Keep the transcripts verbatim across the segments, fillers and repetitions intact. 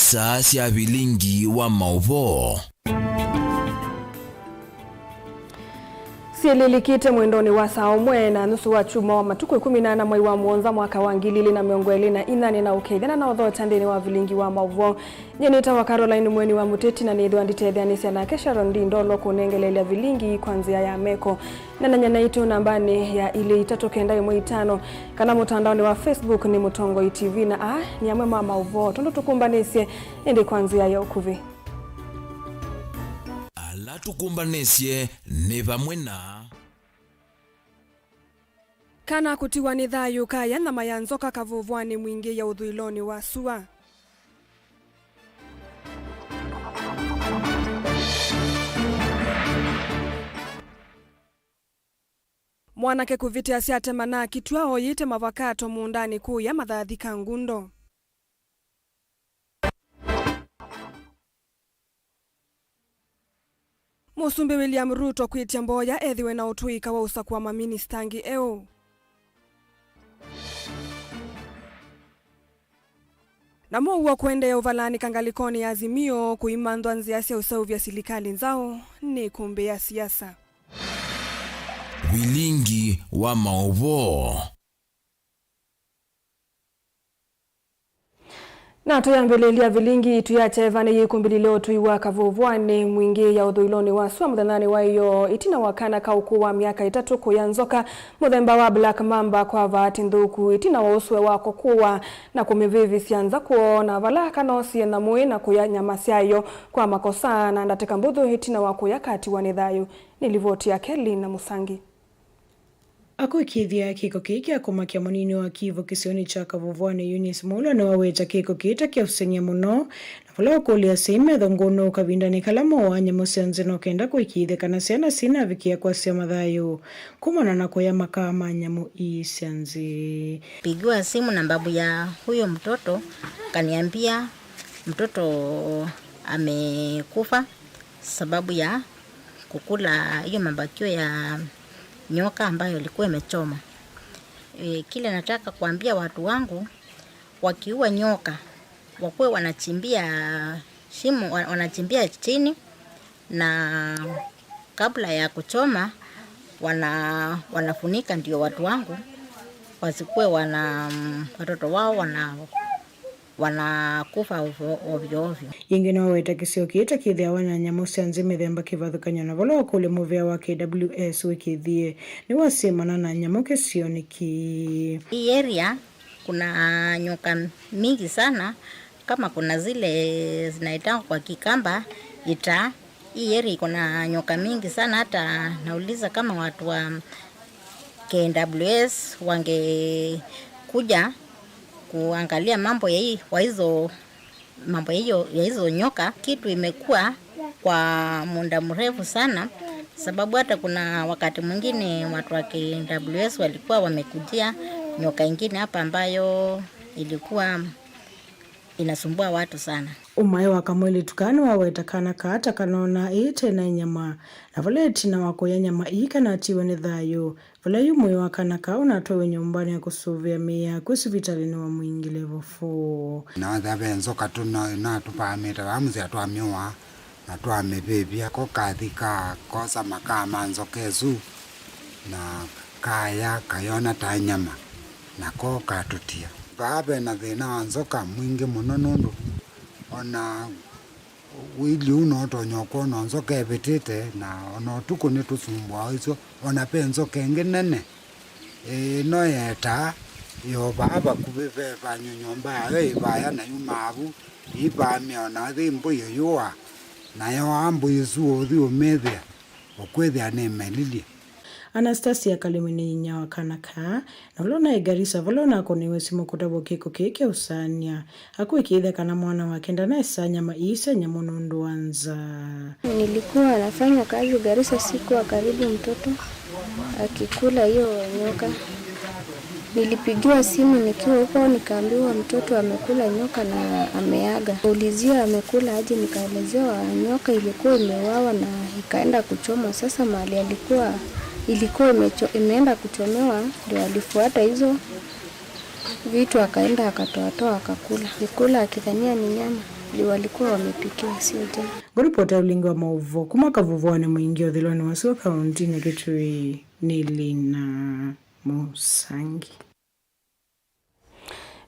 Saa sya vilingi wa maũvoo. Syĩlĩlikĩte mwendonĩ wa saa ũmwe na nusu wa kyumwa wa matukũ ĩkũmi na ana mwai wa mũonza mwaka wa ngili ilĩ na mĩongo ĩlĩ na inya, nĩnaũkethya na naũthokya nthĩnĩ wa vilingi wa maũvoo. Nyie nĩtawa Caroline Mweni wa Mũteti, na nĩthĩwa nditetheanĩsya nake Sharon Ndindolo kũnengeleelya vilingi kwa nzĩa ya meko. Nenany'a naitũ nambanĩ ya ilĩ itatũ kenda ĩmwe itano, kana mũtandaonĩ wa Facebook nĩ Mũtongoi T V, na aa nĩ amwe ma maũvoo tondũ tũkũmbanĩsye ĩndĩ kwa nzĩa ya ũkuvĩ. Ala tũkũmbanĩsye nĩ vamwe na. Kana kũtiwa nĩ thayũ kaya nyama ya nzoka kavũvũanĩ mwingĩ ya ũthũĩlonĩ wa sua. Mwanake kũvĩtĩa syatema na akitw'a oyĩte mavakato mũũndanĩ kũya mathathi ka ngundo. Mũsumbĩ William Ruto kwĩtya mboya ethĩwe na ũtũĩka wa ũsakũa maminista angĩ eũ. Na mũuo kũendeea ũvalanĩka ngalĩkonĩ ya Azimio kũimanthwa nzĩa sya ũseũvya silikalĩ nzaũ nĩ ikumbĩ ya siasa. Vilingi wa maũvoo. Na tũyambĩlĩlya vilingi yitũ ya kyeva nĩyĩkũmbĩlile ũtũi wa kavũvũanĩ mwingĩ ya ũthũĩlonĩ wa sua mũthenyanĩ wa ĩyoo, ĩtina wa kana kaũ kũwa myaka ĩtatũ kũya nzoka mũthemba wa Black Mamba kwa vaati nthũku, ĩtina wa ũsũe wako kũwa na kũmĩvĩvĩsya nza kwoo, na vala kanoosie nyamũ ĩ na kũya nyama syayo kwa makosa na ndatĩka mbũthũ ĩtina wa kũya katiwa nĩ thayũ. Nĩ livoti ya Kelly na Mũsangi. Akũĩkĩĩthya kĩko kĩĩ kya kũmakya, mũnini wa Kivu kĩsionĩ kya Kavũvũanĩ Eunice Muulwa nĩwaweta kĩko kĩĩ ta kya ũseng'ya mũno, na vala ũkũlya asyai metho ngũnũ kavindanĩ kala mooaa nyamũ sya nzĩ no kenda kũĩkĩĩthya kana syana sinavikĩa kwasya mathayũ kumana na kũya makaa ma nyamũ ii sya nzĩ. Pigiwa simu na babu ya huyo mtoto, kaniambia mtoto amekufa sababu ya kukula hiyo mabakio ya nyoka ambayo ilikuwa imechoma. E, kile nataka kuambia watu wangu, wakiua nyoka, wakuwe wanachimbia shimo, wa-, wanachimbia chini, na kabla ya kuchoma, wana-, wanafunika, ndio watu wangu wasikuwe wana-, watoto wao wana-, wanakufa ovyo ovyo. Yĩngĩ nĩwaweta kĩsio kĩĩ ta kĩthĩawa na nyamũ sya nzĩ mĩthemba kĩvathũkany'o, na vala wakũlya mũvĩa wa K W S wĩkĩĩthye nĩwasĩmana na nyamũ kĩsionĩ kĩĩ. Hii area kuna nyoka mingi sana, kama kuna zile zinaitangwa kwa Kikamba itaa. Hii area iko na nyoka mingi sana, hata nauliza kama watu wa K W S wangekuja kuangalia mambo ya hii, wa hizo, mambo ya hiyo, ya hizo nyoka. Kitu imekuwa kwa muda mrefu sana, sababu hata kuna wakati mwingine watu wa K W S walikuwa wamekujia nyoka ingine hapa ambayo ilikuwa inasumbua watu sana. Ũmae wa kamwĩlĩtu kaa nĩwaweta kana kaa ta kanoona ĩĩ tena nyama, na vala ĩtina wa kũya nyama ii kanatiwe nĩ thayũ. Vala yu mwĩĩ wa kana kaa ũnatwawe nyũmbanĩ ya kũsũvĩa mĩĩ yaku sivitalĩnĩ wa Mwingi Level four. Na ethĩa ve nzoka tũ-, na, natũpaamĩte vaa mũsyĩ twamĩũa, na twamĩvĩvya, ko kathi kakosa makaa ma nzoka ĩsu, na kaya kayona ta nyama, nako katũtia. Vaa ve na thĩna wa nzoka mwingĩ mũno, nũndũ ona wĩlĩ ũu no ũtonya ũkwona nzoka ĩvĩtĩte, na ona ũtukũ nĩtũsumbũawa isyo. Ona ve nzoka ĩngĩ nene, ĩno yetaa, yo vaa vakuvĩ ve vanyu nyũmba yayo ĩvaya, na yumaa vu, ĩivaamĩa, ona yĩ mbũi ĩyũa, na yoaa mbũi isu ũthi ũmĩthĩa, ũkwĩthĩa nĩmelilye. Anastasia Kalĩmi nĩ inyia wa kana kaa, na ũla ũnaĩ Garissa vala ũnakũnĩiwe simũ kũtavwa kĩko kĩĩ kya ũsaanĩa, akũĩkĩĩthya kana mwana wake ndanaĩsaa nyama ii sya nyamũ nũndũ wa nzaa. Nilikuwa nafanya kazi Garissa, sikuwa karibu mtoto akikula hiyo nyoka. Nilipigiwa simu nikiwa huko, nikaambiwa mtoto amekula nyoka na ameaga. Ulizia amekula aje, nikaelezewa nyoka ilikuwa imeuawa na ikaenda kuchomwa. Sasa mahali alikuwa, ilikuwa imecho-, imeenda kuchomewa, ndio alifuata hizo vitu akaenda akatoatoa akakula. Alikula akidhania ni nyama. Ndio walikuwa wamepikiwa, sio tena. Ngũripota ya ũlingi wa maũvoo kuma Kavũvũanĩ Mwingĩ ũthilonĩ wa sua kaũntĩnĩ Kitui nĩ Lina Mũsangi.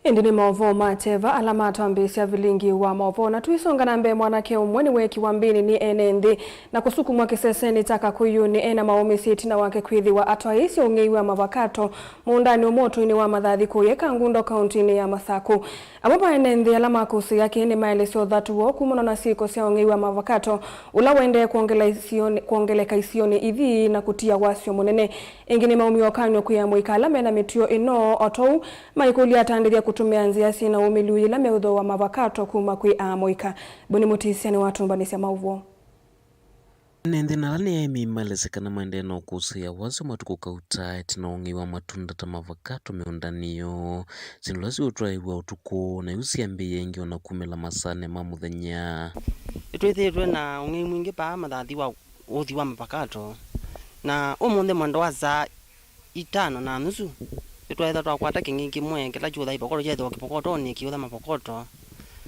Ĩndĩ nĩ maũvoo ma teva ala matwambĩĩsya vilingi wa maũvoo, na tũisonga na mbee, mwanake ũmwe nĩweekiwa mbĩnĩ nĩ ene nthĩ na kũsukumwa kĩsesenĩ kya Kakũyũnĩ ena maũmĩsye ĩtina wake kwĩthĩwa atwaĩĩsye ũng'ei wa mavakato mũũndanĩ ũmwe ũtũinĩ wa Mathathi kũũya Kangundo kaũntĩnĩ ya Masakũ. Amwe ma ene nthĩ ala makũsĩĩa kĩĩ nĩmaelesya ũthatu woo kumana na syĩko sya ũng'ei wa mavakato ũla ũendee kwongela isionĩ, kwongeleka isionĩ ithi na kũtia wasyo mũnene. Ĩngĩ nĩmaumie ũkany'o kwĩ amũika ala mena mĩtuo ĩno, o tondũ maikũlya atandĩthya kũtũmĩa nzĩa syĩ na ũmĩlu yĩla meũthooa mavakato kuma kwĩ amũika. Boni Mũtĩsya nĩwatũmbanĩsya maũvoo. Ene nthĩ na ala nĩ aĩmi maelesya kana maendee na ũkũsĩĩa wasyo matukũ kauta ĩtina wa ũng'ei wa matunda ta mavakato mĩũndanĩ yoo. Syĩndũ ila siũtwaĩĩw'a ũtukũ, na yu syambĩĩe ĩngĩ o na kumĩla masaanĩ ma mũthenya. Nĩtwĩthĩĩtwe na ũng'ei mwingĩ paa Mathathi wa ũthi wa mavakato, na ũmũnthĩ mwendo wa saa itano na nusu nĩtwaĩtha twakwata kĩng'ei kĩmwe kĩla kyũthaa ivokoto, kyeethĩwa kĩvokotonĩ kĩũtha mavokoto.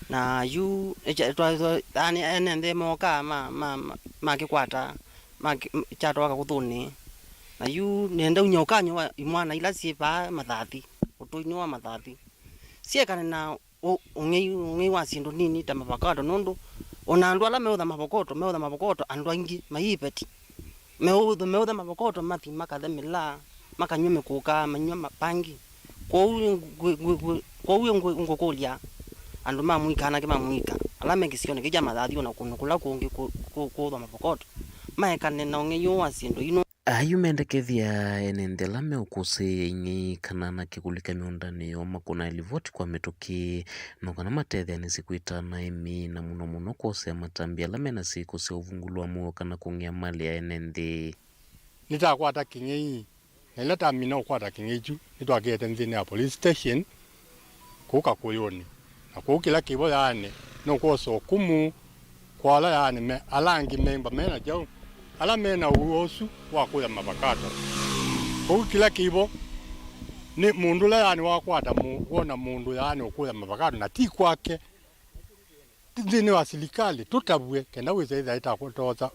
Na yu nĩkya-, twa-, twa-, yaani ene nthĩ mookaa ma, ma, ma, makĩkwata, maki-, m-, kyatwaa kakũthũnĩ. Na yu nĩenda unyie ũkany'o wa imwana ila syĩ vaa Mathathi, ũtũinĩ wa Mathathi, syĩkane na ũ-, ũng'ei, ũng'ei wa syĩndũ nini ta mavakato, nũndũ o na andũ ala meũtha mavakato, meũtha mavakato andũ aingĩ mai iveti. Meũtha, meũtha mavakato mathi makathe mĩlaa, makanywa mĩkũka, manywa mapangi. Kwoou ngwĩ-, ngwĩ-, ngwĩ-, kwoou ngwĩ-, ngũkũlya andũ ma mũika, anake ma mũika ala me kĩsionĩ kĩu kya Mathathi, o na kũndũ kũla kũngĩ kũ-, kũ-, kũũthwa mavakato, maekane na ũng'ei ũũ wa syĩndũ ino. Ayu mendekethya ene nthĩ ala meũkũsĩĩa ing'ei kana anake kũlika mĩũndanĩ yoo makũnae livoti kwa mĩtũkĩ, no kana matetheanĩsye kwĩtana aĩmi, na mũno mũno kwosea matambya ala mena syĩko sya ũvungũlu wa mũuo kana kũng'ĩa malĩ ya ene nthĩ. Nĩtakwata kĩng'ei, na ĩla tamina ũkwata kĩng'ei kyu, nĩtwakĩete nthĩnĩ ya police station kũu Kakũyũnĩ. Na kũu kĩla kĩvo yaani nũkwosa ũkumu kwa ala yaani me, ala angĩ meimba mena kyaũ, ala mena ũw'o ũsu wa kũya mavakato. Kũu kĩla kĩvo nĩ mũndũ ũla yaani wakwata mũ-, wona mũndũ yaani ũkũya mavakato na ti kwake, nthĩnĩ wa silikalĩ, tũtavw'e kenda wĩsa ĩtha ĩtatoosa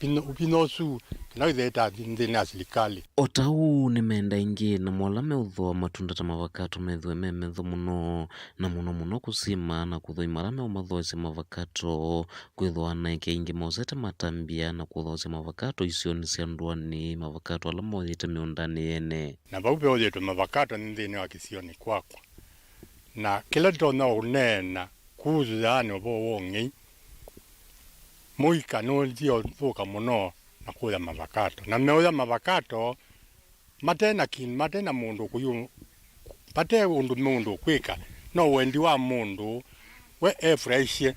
vinya, vinya ũsu, kenda wĩsa ĩta nthĩnĩ ya silikalĩ. O ta ũu, nĩmenda ĩngĩ namo ala meũthooa matunda ta mavakato methĩwe me metho mũno, na mũno mũno kũsima na kũthũima ala meũmathoosya mavakato, kwĩthĩwa anaĩke aingĩ mosete matambya na kũthoosya mavakato isionĩ sya ndũanĩ, mavakato ala moyĩte mĩũndanĩ yene. Na vau veũyĩtwe mavakato nĩ nthĩnĩ wa kĩsionĩ kwakwa. Na kĩla nditonya ũneena kuhusu yaani ũvoo wa ũng'ei, mũika nũendie ũthũka mũno na kũya mavakato. Na meũya mavakato mate na kĩndũ, mate na mũndũ kũyu-, vate ũndũ mũndũ ũkwĩka, no wendi wa mũndũ we efurahisye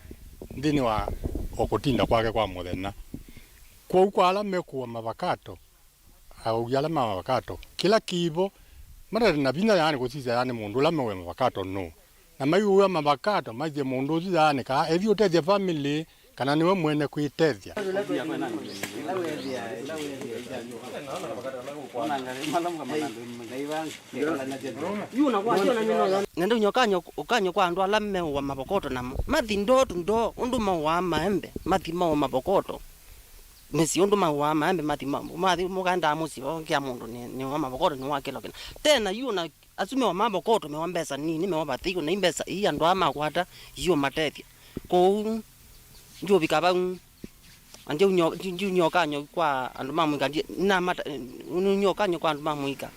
nthĩnĩ wa o kũtinda kwake kwa mũthenya. Kwoou kwa ala mekũa mavakato, aũi ala ma mavakato, kĩla kĩvo, matate na vinya yaani kũsisya yaani mũndũ ũla meũya mavakato nũũ. Na maiũya mavakato, maisye mũndũ ũsu yaani kaa ethi ũtethya family, kana nĩwe mwene kwĩtethya. Nenda ũnyokanyo, ũkanyo kwa andũ ala meũa mavokoto namo. Mathi ndoo tu ndoo, ũndũ maũaa maembe, mathi maũa mavokoto. Mĩsyĩ ũndũ maũaa maembe, mathi ma-, mathi mũkaendaa mũsyĩ, okĩa mũndũ nĩ, nĩ wa mavokoto, nĩ wa kĩlo kĩna. Tena yu na asu mewa mavokoto, mewa mbesa nini, mewa vathĩu, na imbesa ii andũ aa makwata, iũmatethya. Kwoou, ndiũvika vau. Andĩ unyo-, ndi-, ndiũnyokanyo kwa andũ ma mũika, ndi-, namata-, nĩũnyokanyo kwa andũ ma mũika.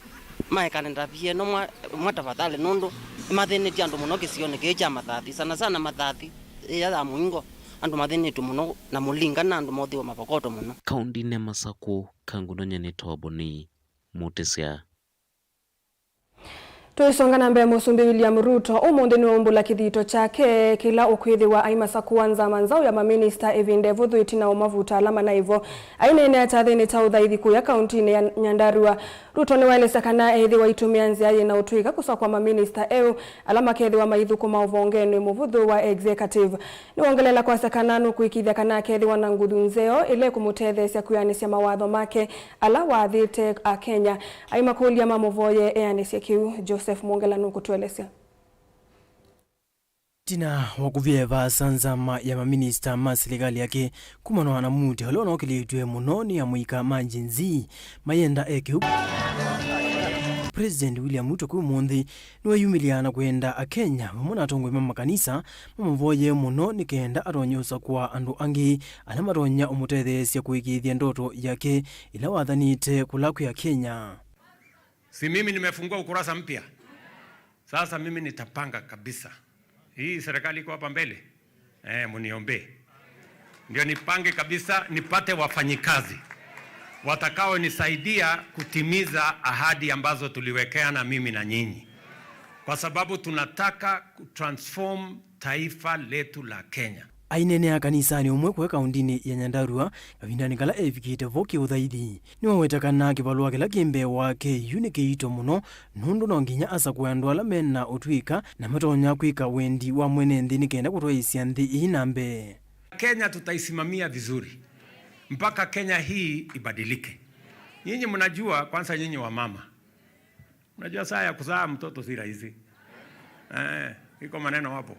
Maekane ndavia ĩno mwa, mwa tafadhali, nũndũ nĩmathĩnĩtye andũ mũno kĩsionĩ kĩĩ kya Mathathi, sana sana Mathathi ĩya ya Mũingo. Andũ mathĩnĩtwe mũno na Mũlinga na andũ mothĩwa mavokoto mũno. Kaũndĩnĩ ya Masakũ, Kangundo, nyie nĩtawa Boni Mũtĩsya. Tũisonga na mbee, Mũsumbĩ William Ruto ũmũnthĩ nĩwaumbũla kĩthito kyake kĩla ũkwĩthĩwa aimasakũa nzama nzaũ ya maminista ĩvinda ĩvũthũ ĩtina wa mavuta ala manaĩ vo. Aineenea kyathĩnĩ kya ũthaithi kũya kaũntĩnĩ ya Nyandarua, Ruto nĩwaelesya kana eĩthĩwa aitũmĩa nzĩa yĩ na ũtũĩka kũsakũa maminista eũ ala makethĩwa maithũkũma ũvongenĩ mũvũthũ wa executive. Nĩwongeleela kwasya kana nũkwĩkĩĩthya kana akethĩwa na nguthu nzeo ĩla ĩkũmũtetheesya kwĩanĩsya mawatho make ala waathĩte Akenya. Aimakũlya mamũvoye eanĩsye kĩu. Joseph Mwongela nũkũtũelesya. Ĩtina wa kũvya ĩvaasa nzama ya maminista ma silikalĩ yake kumanwa na Muti, ũla ũnokĩlĩtw'e mũno nĩ amũika ma Gen Z mayenda eke ũu, President William Ruto kwĩ ũmũnthĩ nĩweyumĩlya na kwenda Akenya vamwe na atongoi ma makanisa mamũvoyee mũno nĩ kenda atonye ũsakũa andũ angĩ ala matonya ũmũtetheesya kũĩkĩĩthya ndoto yake ĩla wathanĩte kũla kwĩ Akenya. Si mimi nimefungua ukurasa mpya? Sasa mimi nitapanga kabisa. Hii serikali iko hapa mbele. Eh, mniombee. Ndio nipange kabisa, nipate wafanyikazi watakaonisaidia kutimiza ahadi ambazo tuliwekeana mimi na nyinyi. Kwa sababu tunataka kutransform taifa letu la Kenya. Aineenea kanisanĩ ũmwe kũe kaũndinĩ ya Nyandarua, kavindanĩ kala evikĩte vo kĩũthaithi, nĩwaweta kana kĩvalũa kĩla kĩ mbee wake yu nĩ kĩito mũno, nũndũ no nginya asakũe andũ ala mena ũtw'ĩka na matonya kwĩka wendi wa mwene nthĩ nĩ kenda kũtwaĩĩsya nthĩ ĩĩ na mbee. Kenya tutaisimamia vizuri mpaka Kenya hii ibadilike. Nyinyi mnajua, kwanza nyinyi wa mama, unajua saa ya kuzaa mtoto si rahisi. Eh, iko maneno hapo.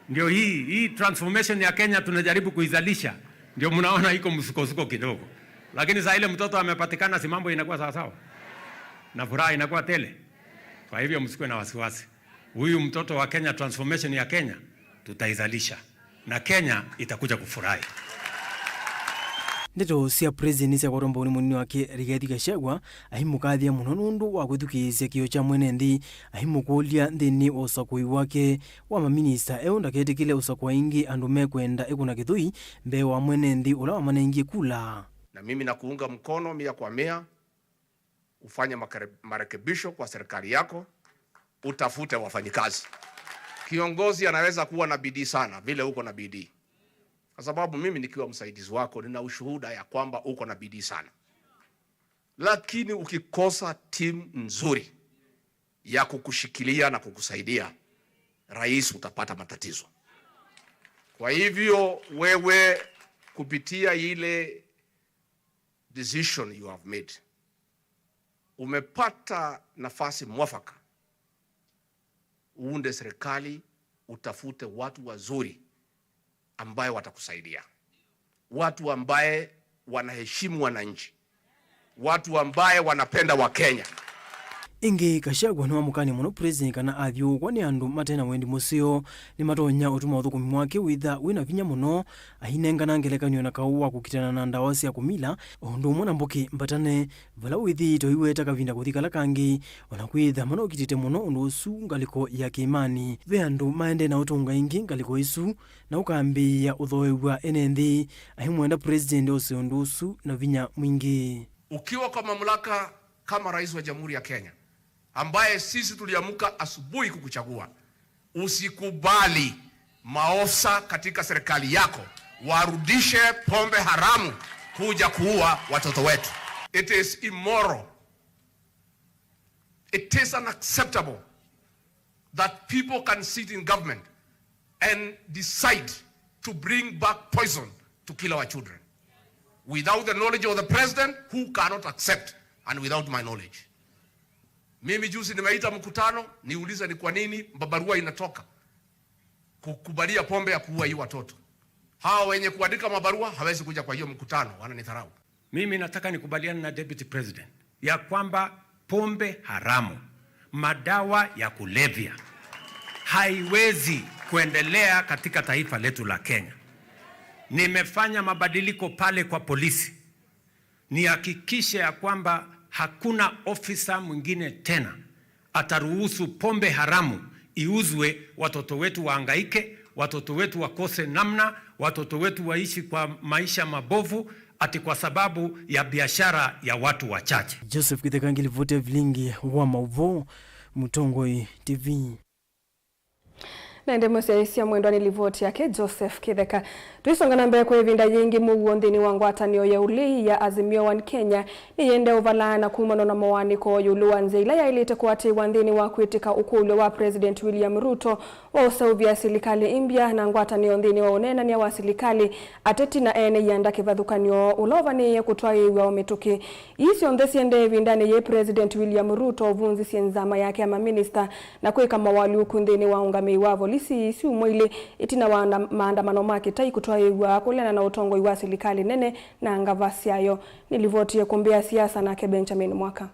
Ndio hii, hii transformation ya Kenya tunajaribu kuizalisha. Ndio mnaona iko msukosuko kidogo. Lakini saa ile mtoto amepatikana, si mambo inakuwa sawa sawa? Na furaha inakuwa tele. Kwa hivyo msikuwe na wasiwasi. Huyu mtoto wa Kenya, transformation ya Kenya, tutaizalisha. Na Kenya itakuja kufurahi. Ndeto sya President nĩsyakwatwa mbau nĩ mũnini wake Rigathi Gachagua, aimũkathĩa mũno nũndũ wa kwĩthukĩĩsya kĩo kya mwene nthĩ, aimũkũlya nthĩnĩ wa ũsakũi wake wa maminista eũ ndaketĩkĩle ũsakũa ĩngĩ andũ mekwenda ĩkũna kĩthũi mbee wa mwene nthĩ ũla wamanengie kula. Na mimi nakuunga mkono mia kwa mia. Ufanye makare-, marekebisho kwa serikali yako, utafute wafanyikazi. Kiongozi anaweza kuwa na bidii sana vile uko na bidii, kwa sababu mimi nikiwa msaidizi wako nina ushuhuda ya kwamba uko na bidii sana, lakini ukikosa timu nzuri ya kukushikilia na kukusaidia, rais, utapata matatizo. Kwa hivyo wewe, kupitia ile decision you have made, umepata nafasi mwafaka uunde serikali, utafute watu wazuri ambaye watakusaidia, watu ambaye wanaheshimu wananchi, watu ambaye wanapenda Wakenya. Ĩngĩ, Gachagua nĩwamũkany'a mũno President kana athyũũkwa nĩ andũ mate na wendi mũseo nĩmatonya ũtuma ũthũkũmi wake wĩtha wĩ na vinya mũno, ainengana ngelekany'o na kaũ wa kũkitana na ndawa sya kũmila, o ũndũ ũmwe na mbũkĩ mbatane, vala wĩthĩĩtwe ũiweta kavinda kũthi kala kangĩ, o na kwĩtha manokitĩte mũno ũndũ ũsu ngalĩko ya kĩĩmanĩ. Ve andũ maendee na ũtũnga ĩngĩ ngalĩko ĩsu, na ũkambĩĩa ũthooew'a ene nthĩ, aimwenda President ose ũndũ ũsu na vinya mwingĩ. Ukiwa kwa mamlaka kama rais wa Jamhuri ya Kenya, ambaye sisi tuliamka asubuhi kukuchagua, usikubali maofisa katika serikali yako warudishe pombe haramu kuja kuua watoto wetu. It is immoral. It is unacceptable that people can sit in government and decide to bring back poison to kill our children without the knowledge of the president, who cannot accept, and without my knowledge. Mimi juzi nimeita mkutano, niulize ni kwa nini mabarua inatoka kukubalia pombe ya kuua hii watoto. Hawa wenye kuandika mabarua hawezi kuja kwa hiyo mkutano, wananidharau. Mimi nataka nikubaliane na Deputy President ya kwamba pombe haramu, madawa ya kulevya haiwezi kuendelea katika taifa letu la Kenya. Nimefanya mabadiliko pale kwa polisi, nihakikishe ya kwamba hakuna ofisa mwingine tena ataruhusu pombe haramu iuzwe, watoto wetu wahangaike, watoto wetu wakose namna, watoto wetu waishi kwa maisha mabovu, ati kwa sababu ya biashara ya watu wachache. Joseph Kitheka, ngilivoti ya vilingi wa mauvoo, Mũtongoi T V. Na ĩndĩ mũsyaĩĩsya mwendwa nĩ livoti yake Joseph Kitheka. Tũisonga na mbee, kwa ĩvinda yĩngĩ mũuo nthĩnĩ wa ngwatanĩo ya ũlei ya Azimio One Kenya nĩyĩendee ũvalaa na kumana na moanĩko ĩũlũ wa nzĩa ila yaĩlĩte kũatĩĩwa nthĩnĩ wa kwĩtĩka ũkũlyo wa President William Ruto wa ũseũvya silikalĩ ĩmbya na ngwatanĩo nthĩnĩ wa ũneenany'a wa silikalĩ, ateti na ene ianda kĩvathũkany'o ũla ũvanĩĩe kũtwaĩĩw'a o mĩtũkĩ. Ii syonthe siendee ĩvindanĩ yĩĩ President William Ruto ũvunzisye nzama yake ya maminista na kwĩka moalyũku nthĩnĩ wa ũngamĩi wa polisi syumwa ilĩ ĩtina wa anda-, maandamano ma kĩtai kũtwaĩĩw'a kũleana na ũtongoi wa silikalĩ nene na ngava syayo. Nĩ livoti ya Kumbi ya Siasa nake Benjamin Mwaka.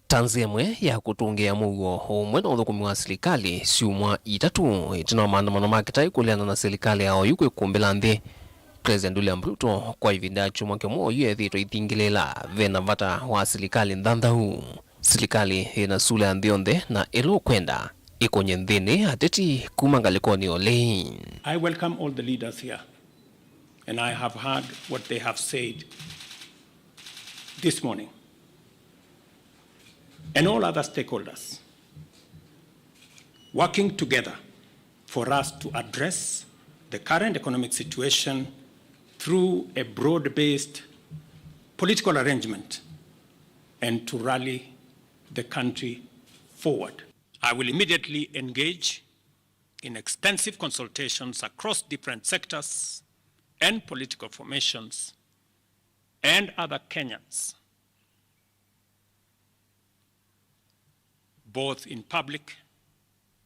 Ta nzĩa ĩmwe ya kũtũngĩĩa mũuo ũmwe na ũthũkũmi wa silikalĩ, syumwa itatũ ĩtina wa maandamano ma kĩtai kũleana na silikalĩ ya oyu kwĩkũmbĩla nthĩ, President William Ruto kwa ĩvinda ya kyumwa kĩmwe oyu ethĩĩtwe aithingĩlĩĩla ve na vata wa silikalĩ nthanthau, silikalĩ yĩ na sula ya nthĩ yonthe na ĩla ũkwenda ĩkũnye nthĩnĩ ateti kuma ngalĩkonĩ ya ũlei. I welcome all the leaders here, and I have heard what they have said this morning. And all other stakeholders working together for us to address the current economic situation through a broad-based political arrangement and to rally the country forward. I will immediately engage in extensive consultations across different sectors and political formations and other Kenyans, both in public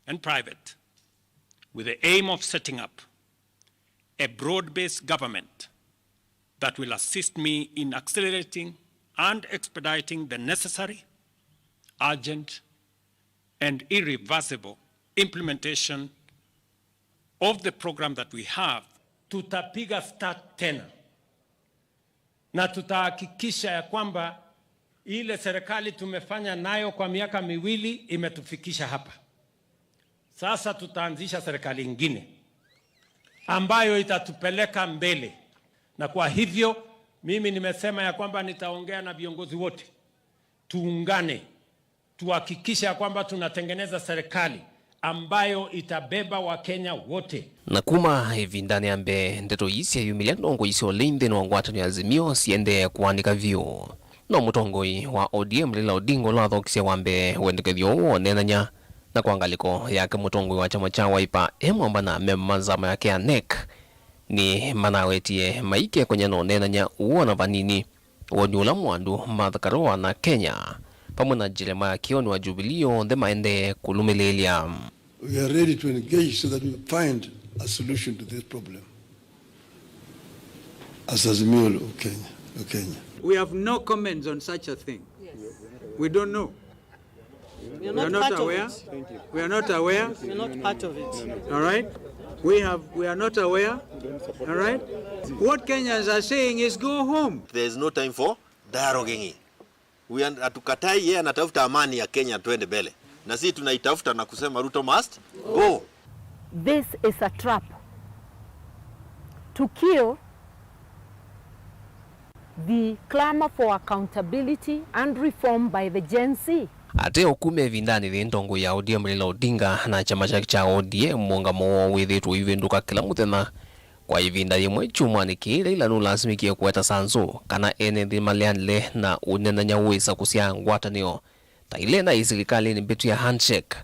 and private, with the aim of setting up a broad-based government that will assist me in accelerating and expediting the necessary, urgent, and irreversible implementation of the program that we have. Tutapiga start tena. Na tutahakikisha ya kwamba ile serikali tumefanya nayo kwa miaka miwili imetufikisha hapa. Sasa tutaanzisha serikali ingine ambayo itatupeleka mbele. Na kwa hivyo, mimi nimesema ya kwamba nitaongea na viongozi wote. Tuungane. Tuhakikishe ya kwamba tunatengeneza serikali ambayo itabeba Wakenya wote. Na kuma ĩvindanĩ ya mbee, ndeto ii syeyumĩlya ndongoi sya ũlei nthĩnĩ wa ngwatanĩo ya Azimio siendee kũandĩka vyũ. No mũtongoi wa O D M Raila Odinga, ũla wathokisye wa mbee wendekethyo ũũ wa ũneenany'a, na kwa ngalĩko yake mũtongoi wa kyama kya Wiper e mwamba na amemba ma nzama yake ya NEC, nĩ manawetie maikekony'a na ũneenany'a ũũ ona vanini. Woni ũla mwandu, Martha Karua na Kenya, vamwe na Jeremiah Kioni wa Jubilee, onthe maendee kũlũmĩlĩĩlya. We are ready to engage so that we find a solution to this problem as Azimio la Kenya, la Kenya. We have no comments on such a thing. We don't know. We are not part of it. We are not aware. We are not part of it. All right? We have, we are not aware. All right? What Kenyans are saying is go home. There is no time for dialoguing. We are, hatukatai yeye anatafuta amani ya Kenya, twende mbele. Na sisi tunaitafuta na kusema Ruto must go. This is a trap to kill the clamor for accountability and reform by the Gen Z. Ate o kuma ĩvindanĩ yĩĩ, ndongoi ya O D M Raila Odinga na kyama kyake kya O D M, mũũngamo woo wĩthĩĩtwe ũivĩndũka kĩla mũthenya. Kwa ĩvinda yĩmwe kyumwanĩ kĩĩ, Raila nũlasimĩkie kũweta sanzũ kana ene nthĩ maleanĩle na ũneenany'a wĩsa kũsyaa ngwatanĩo ta ila naĩ silikalĩnĩ mbĩtu ya handshake.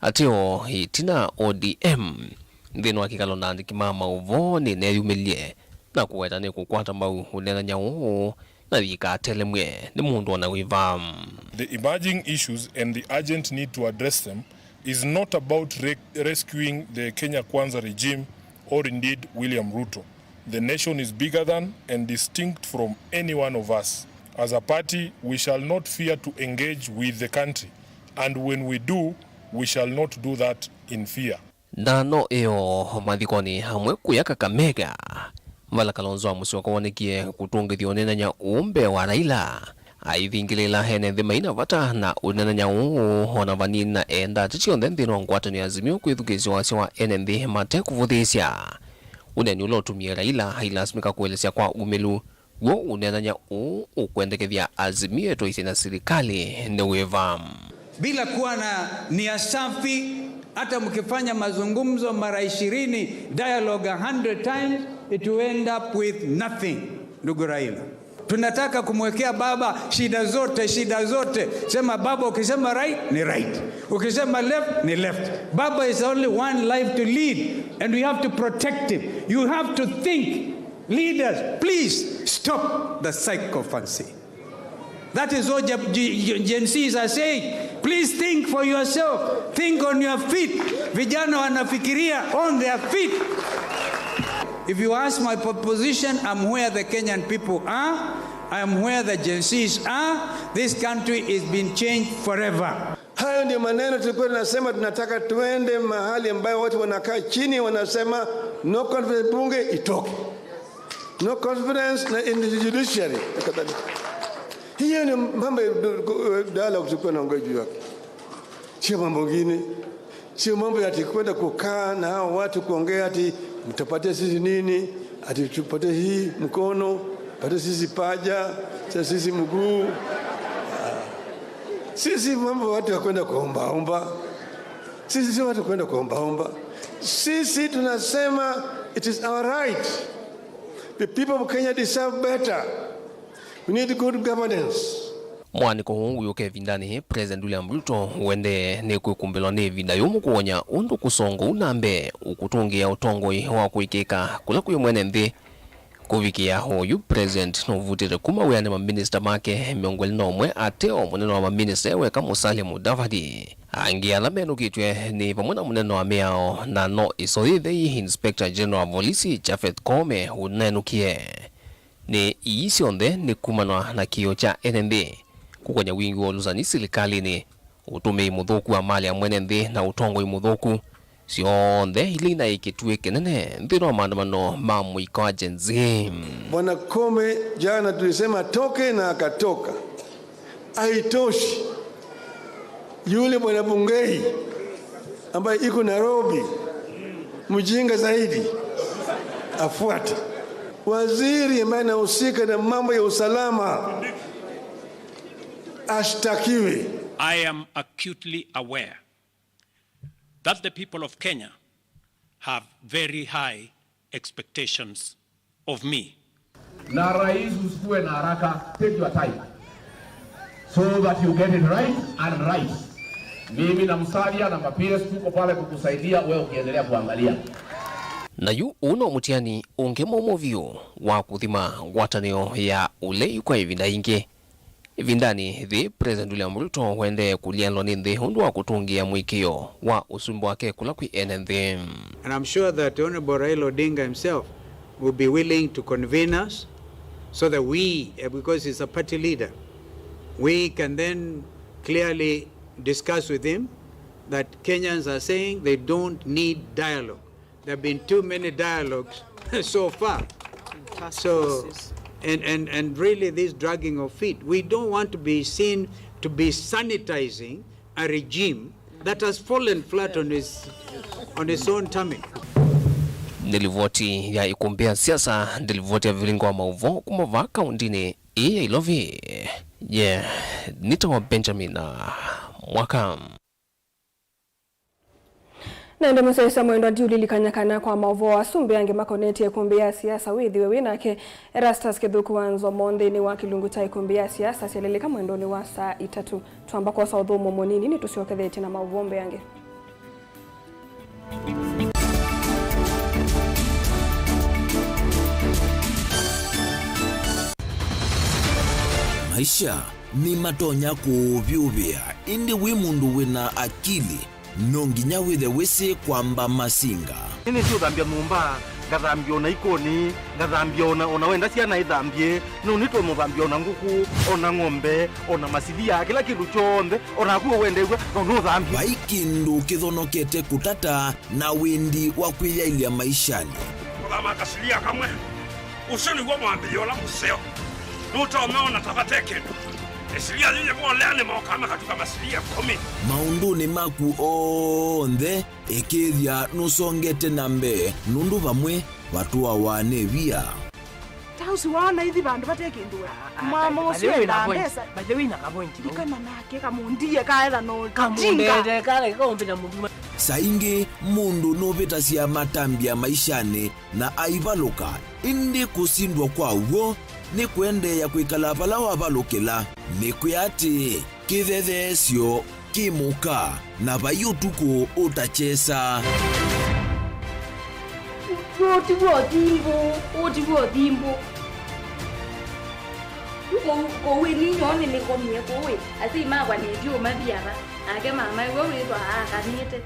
Ate o ĩtina, O D M nthĩnĩ wa kĩkalo na andĩki ma maũvoo nĩneyumĩlye na kũweta nĩkũkwata mbau ũneenany'a ũũ na yĩikatelemw'e nĩ mũndũ o na wĩva. The emerging issues and the urgent need to address them is not about re-, rescuing the Kenya Kwanza regime or indeed William Ruto. The nation is bigger than and distinct from any one of us. As a party, we shall not fear to engage with the country, and when we do, we shall not do that in fear. Na no ĩyo mathikonĩ amwe kũya Kakamega, vala Kalonzo wa mũsyoka wonekie kũtũngĩthya ũneenany'a ũũ mbee wa Raila, aithingĩlĩĩla ene nthĩ maina vata na ũneenany'a ũũ o na vanini, na eenda ateti onthe nthĩnĩ wa ngwatanĩo ya Azimio kwĩthukĩĩsya wasya wa ene nthĩ mate kũvũthĩĩsya. Ũneeni ũla ũtumie Raila ailasimĩka kũelesya kwa umĩlu w'o ũneenany'a ũũ ũkwendekethya Azimio ĩtwaisye na silikalĩ nĩ wĩva. Bila kuwa na nia safi, hata mkifanya mazungumzo mara ishirini, dialogue a hundred times, it will end up with nothing, ndugu Raila. Tunataka kumwekea baba shida zote, shida zote. Sema baba, ukisema right, ni right. Ukisema left, ni left. Baba is only one life to lead, and we have to protect him. You have to think, leaders, please stop the sycophancy. That is what Gen Zs are saying. Please think for yourself. Think on your feet. Vijana wanafikiria on their feet. If you ask my position, I'm where the Kenyan people are. I am where the Gen Zs are. This country is being changed forever. Hayo ndio maneno tulikuwa tunasema, tunataka tuende mahali ambayo watu wanakaa chini wanasema no confidence, bunge itoke. No confidence na in the judiciary. Hiyo ni mambo ya dialogue tulikuwa naongea juu yake. Sio mambo mengine. Sio mambo ya ati kwenda kukaa na hao watu kuongea ati mtapatia sisi nini, ati tupatie hii mkono, patie sisi paja, sisi mguu. Sisi mambo watu ya kwenda kuombaomba. Sisi sio watu kwenda kuombaomba. Sisi tunasema it is our right. The people of Kenya deserve better. We need good governance. Mwanĩko ũũ wĩũka ĩvindanĩ President William Ruto wendee nĩ kwĩkumbĩlwa nĩ ĩvinda yũmũ kũwony'a ũndũ kũsongou na mbee ũkũtũngĩa ũtongoi wa kũĩkĩĩka kũla kwĩ mwene nthĩ. Kũvikĩa oyu, President nũvutĩte kuma wĩanĩ maminista make mĩongo ĩlĩ na ũmwe, ate o mũnene wa maminista e weka Musalia Mudavadi. Angĩ ala menũkĩtw'e nĩ vamwe na mũnene wa mĩao na no ĩsoyĩthei, Inspector General of Volisi Japhet Koome ũnenũkie. Nĩ ii syonthe nĩ kumanwa na kĩĩo kya ene nthĩ, kũkony'a wingĩ wa ũlũsani silikalĩnĩ, ũtũmĩi mũthũku wa malĩ ya mwene nthĩ na ũtongoi mũthũku, syonthe ila ina kĩtuĩ kĩnene nthĩnĩ wa maandamano ma mũika wa Gen Z. Bwana Koome jana tulisema toke na akatoka. Haitoshi, yule bwana Bungei ambaye iko Nairobi, mjinga zaidi, afuate. Waziri ambaye anahusika na mambo ya usalama ashtakiwe. I am acutely aware that the people of Kenya have very high expectations of me. Na rais, usikuwe na haraka, take your time so that you get it right and right. Mimi na Musalia na ma P S tuko pale kukusaidia, wewe ukiendelea kuangalia. Na yu ũũ no mũtiani ũngĩ mũmũ vyũ wa kũthima ngwatanĩo ya ũlei kwa ĩvinda ingĩ. Ĩvindanĩ yĩĩ, President William Ruto wendee kũlianĩlwa nĩ nthĩ ũndũ wa kũtũngĩa mũĩkĩĩo wa ũsumbĩ wake kũla kwĩ ene nthĩ. And I'm sure that Honorable Raila Odinga himself will be willing to convene us so that we, eh, because he's a party leader, we can then clearly discuss with him that Kenyans are saying they don't need dialogue. There have been too many dialogues so far. So, and, and, and really this dragging of feet, we don't want to be seen to be sanitizing a regime that has fallen flat on its, on its own tummy. Nĩ livoti ya ĩkũmbĩ ya siasa, nĩ livoti ya vilingo wa maũvoo kuma vaa kaũndĩnĩ ĩĩ ya Ilovi. Ye, nĩtawa Benjamin Mwaka. Na ĩndĩ mũsyaĩĩsya mwendwa, ndiũlilikany'a kana kwa maũvoo asu mbee angĩ makonetye ĩkũmbĩ ya siasa wĩthĩwe wĩ nake. Erastus Kĩthũku wa Nzomo nthĩnĩ wa kĩlungu kya ĩkũmbĩ ya siasa syalelĩka mwendonĩ wa saa itatũ. Twamba kwosa ũthũmũo mũnini, nĩtũsyokethetye na maũvoo mbee angĩ. Maisha nĩmatonya kũũvyũvĩa, ĩndĩ wĩ mũndũ wĩ na akili, no nginya wĩthe wĩsĩ kwamba masinga. Nĩnĩsĩ ũthambya nyũmba, ngathambya o na ikoni, ngathambya o na, o na wenda syana ithambye, no nĩtwe mũthambya o na ngũkũ, o na ng'ombe, o na masilia, kĩla kĩndũ kyonthe, o naku we wendew'a, no nũthambye. Vai kĩndũ kĩthonokete kũtata na wendi wa kwĩyaĩlya maishanĩ. Kũthama kasilia kamwe. Ũsu nĩw'o mwambĩlĩo ũla mũseo. Nũtonya ona ta vate kĩndũ. Ĩsilia yĩyĩ volea nĩmokaa makatuka masilia ĩkũmi. Maũndũnĩ maku onthe, ĩkĩĩthya nũsongete na mbee, nũndũ vamwe vatũawa nĩ via. Ta ũsu waona ithi vandũ vate kĩndũ we. Ah, ah, mama ũsu endaa mbesa. By the way, na ka point vau. Ndikana nake kamũndie kaetha no kamũndete kala kaũmbĩta mũndũ. Saa ingĩ mũndũ nũvĩtasya matambya maishanĩ na aivalũka, ĩndĩ kũsindwa kwa w'o nĩ kũendeea kwĩkala vala wavalũkĩla. Nĩkwĩa atĩĩ, kĩthetheesyo kĩ mũka, na vai ũtukũ ũtakyesa. Ũũ ti w'o thimbũ, ũũ ti w'o thimbũ. Kũu, kũu ĩninyoo nĩnĩkomie kũu ĩ, asyai makwa nĩtyo mathiava, nake mamae we wĩthwa aakanĩte.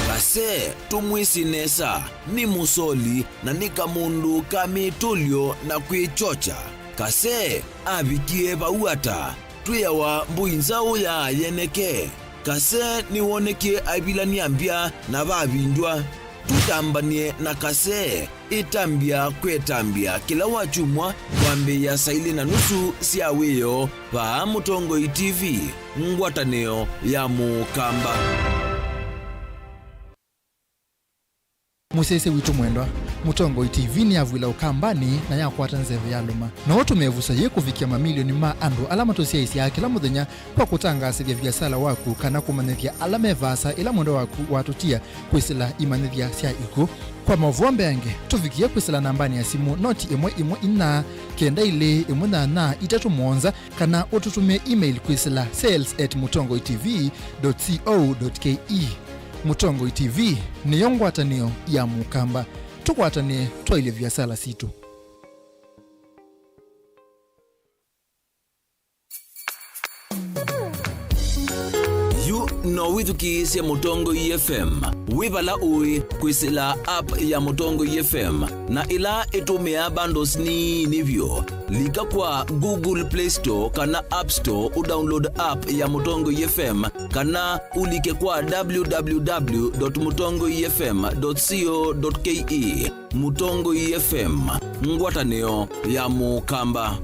Kase, tũmwĩsĩ nesa, nĩ mũsoli na nĩ kamũndũ ka mĩtũlyo na kwĩkyokya. Kase avikie vau ata? Twĩawa mbũi nzaũ ya yeneke. Kase nĩwonekie aivilany'a mbya na vavindw'a. Tũtambany'e na Kase, ĩtambya kwĩ ĩtambya kĩla wakyumwa kwambĩĩa saa ilĩ na nusu sya wĩoo vaa Mũtongoi T V, ngwatanĩo ya Mũkamba. Mũsyaĩĩsya witũ mwendwa, Mũtongoi T V nĩyavw'ĩla Ũkambanĩ na yakwata nzeve ya lũma. No ũtũmĩe ĩvuso yĩĩ kũvikĩa mamilioni ma andũ ala matũsyaĩĩsyaa kĩla mũthenya kwa kũtangaasĩthya viasala waku kana kũmanyĩthya ala me vaasa ĩla mwendwa waku watũtia kwĩsĩla imanyĩthya sya ikw'ũ. Kwa maũvoo mbeange, tũvikĩe kwĩsĩla nambanĩ ya simũ noti ĩmwe ĩmwe inya kenda ilĩ ĩmwe nyanya itatũ mũonza, kana ũtũtũmĩe email kwĩsĩla sales at mũtongoi T V dot co dot K E. Mũtongoi T V nĩyo ngwatanĩo ya Mũkamba. Tũkwatanĩe twaĩlye viasala sitũ. Yu no wĩthukĩĩsye Mũtongoi F M wĩ vala ũĩ kwĩsĩla app ya Mũtongoi F M, na ĩla ĩtũmĩaa bundles nini vyũ. Lika kwa Google Play Store kana App Store ũdownload app ya Mũtongoi F M, kana ũlike kwa w w w dot mũtongoi f m dot co dot k e. Mũtongoi F M, ngwatanĩo ya Mũkamba.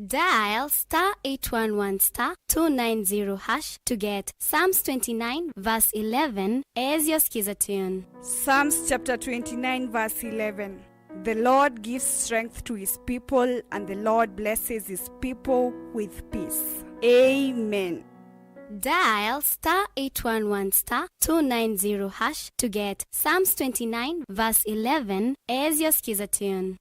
Dial star eight one one star two nine zero hash to get Psalms twenty-nine verse eleven as your skiza tune. Psalms chapter twenty-nine verse eleven. The Lord gives strength to his people, and the Lord blesses his people with peace. Amen. Dial star eight one one star two nine zero hash to get Psalms twenty-nine verse eleven as your skiza tune.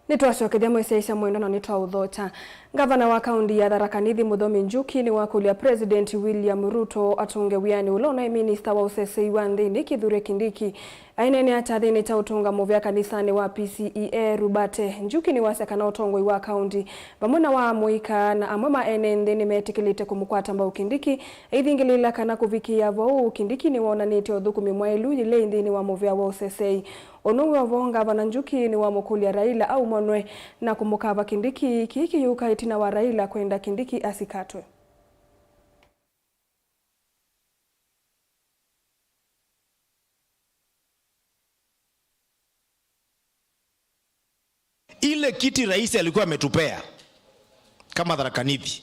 Nĩtwasyokethya mwĩsyaĩĩsya mwendwa na nĩtwaũthokya. Ngavana wa kaũnti ya Tharaka Nithi Mũthomi Njuki nĩwakũlya President William Ruto atũnge wĩanĩ ũla ũnaĩ minista wa ũseseĩ wa nthĩnĩ Kithure Kindiki. Aineenea kyathĩnĩ kya ũtũnga mũvea kanisanĩ wa P C E A Rubate, Njuki nĩwasya kana ũtongoi wa kaũnti vamwe na wa amũika na amwe ma ene nthĩ nĩmetĩkĩlĩte kũmũkwata mbau Kindiki, eithingĩlĩĩla kana kũvikĩĩa vau, Kindiki nĩwonanĩtye ũthũkũmi mwaĩlu yĩlei nthĩnĩ wa mũvea wa ũseseĩ. Ũnũw'o vo, Ngavana Njuki nĩwamũkũlya Raila aumonwe na kũmũkava Kindiki, kĩĩ kĩyũka ĩtina wa Raila kwenda Kindiki asikatwe. Ile kiti rais alikuwa ametupea kama Tharaka Nithi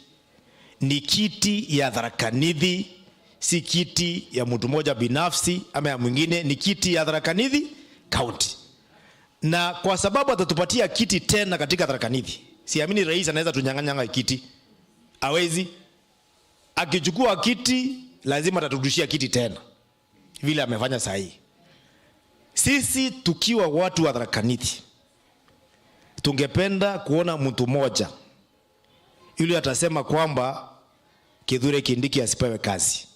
ni kiti ya Tharaka Nithi, si kiti ya mtu mmoja binafsi ama ya mwingine, ni kiti ya Tharaka Nithi County. Na kwa sababu atatupatia kiti tena katika Tharaka Nithi, siamini rais anaweza tunyang'anyanga kiti. Hawezi. Akichukua kiti, lazima ataturudishia kiti tena, vile amefanya saa hii. Sisi tukiwa watu wa Tharaka Nithi, tungependa kuona mtu mmoja yule atasema kwamba Kithure Kindiki asipewe kazi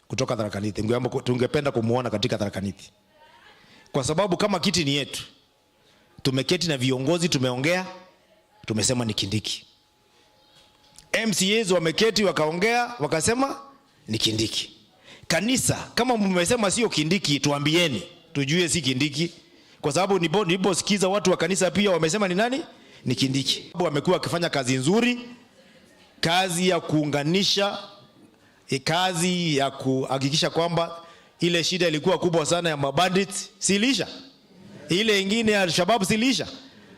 kutoka Tharaka Nithi. Tungeomba ku-, tungependa kumuona katika Tharaka Nithi. Kwa sababu kama kiti ni yetu, tumeketi na viongozi, tumeongea, tumesema ni Kindiki. M C As wameketi, wakaongea, wakasema ni Kindiki. Kanisa, kama mmesema sio Kindiki, tuambieni, tujue si Kindiki. Kwa sababu nipo-, niliposikiza watu wa kanisa pia wamesema ni nani? Ni Kindiki. Wamekuwa wakifanya kazi nzuri, kazi ya kuunganisha, e, kazi ya kuhakikisha kwamba ile shida ilikuwa kubwa sana ya mabandits, si iliisha? Ile ingine ya Al-Shabaab, si iliisha?